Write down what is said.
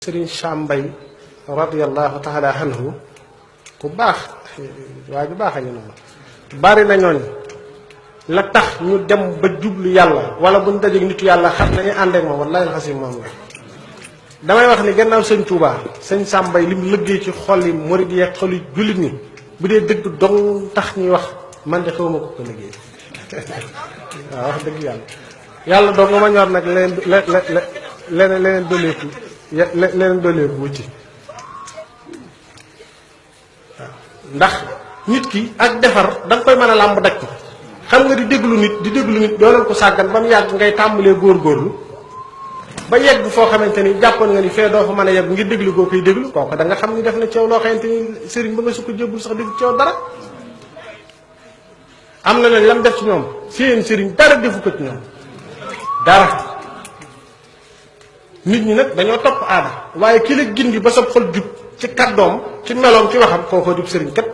Serigne Sam Mbaye radiyallahu taala anhu ku baax waa ju baax a ngi noonu bari na ñooñ la tax ñu dem ba jublu yàlla wala buñ dajeeg nitu yàlla xam nañu ànd ak moom wallahi alxasim moom la damay wax ni gannaaw sëñ Touba sëñ Sam Mbaye li mu liggéey ci xol yi murid yi ak xol yi jullit ñi bu dee dëgg dong tax ñuy wax man de xawma ko liggéey waaw wax dëgg yàlla dong nga ma ñor nag leneen dooleeku leneen dooleeku wuti waaw ndax nit ki ak defar da nga koy mën a làmb daj ko xam nga di déglu nit dooleel ko sàggan ba mu yàgg ngay tàmbalee góorgóorlu ba yegg foo xamante ni jàppoon nga ni fee doo fa mën a yegg ngir déglu koo koy déglu kooku da nga xam ni def na ceew loo xamante ni sëriñ ba nga su ko jébbul sax def ceew dara am na leen lam def ci ñoom seen sëriñ dara defu ko ci ñoom dara nit ñi nag dañoo topp aada waaye ki la gindi ba sa xol jub ci kàddoom ci meloom ci waxam kookoo dib sëriñ kat